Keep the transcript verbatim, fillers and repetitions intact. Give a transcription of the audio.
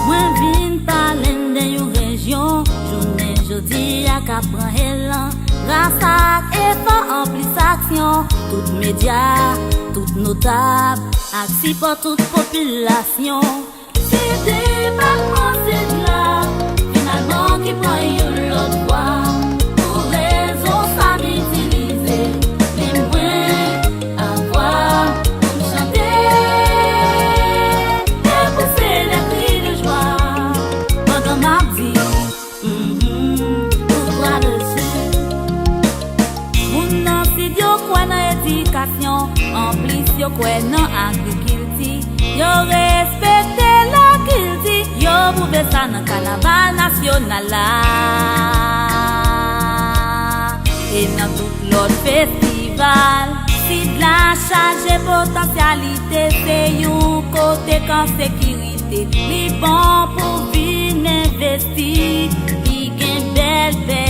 Mwen vin pale n de yon rejyon, jounen jodi a k ap pran elan. Gras ak efò anplis aksyon, tout medya, tout notab, ak sipò tout popilasyon. Se depatman Sèdla, finalman, ki pran yon lòt vwa. Pou rezon sa m itilize lim mwen ak vwa pou m chante e pouse de kri de jwa pandan m ap di, mhm, pouvwa de Dye. Moun nan sid yo kwè nan edikasyon, anplis yo kwè nan agrikilti. Yo respekte lakilti, yo pwouve sa nan kanaval nasyonal la e nan tout lòt festival. Sid la chaje potansyalite, se yon kote k an sekirite. Li bon pou vin envesti, li gen bèl pèy.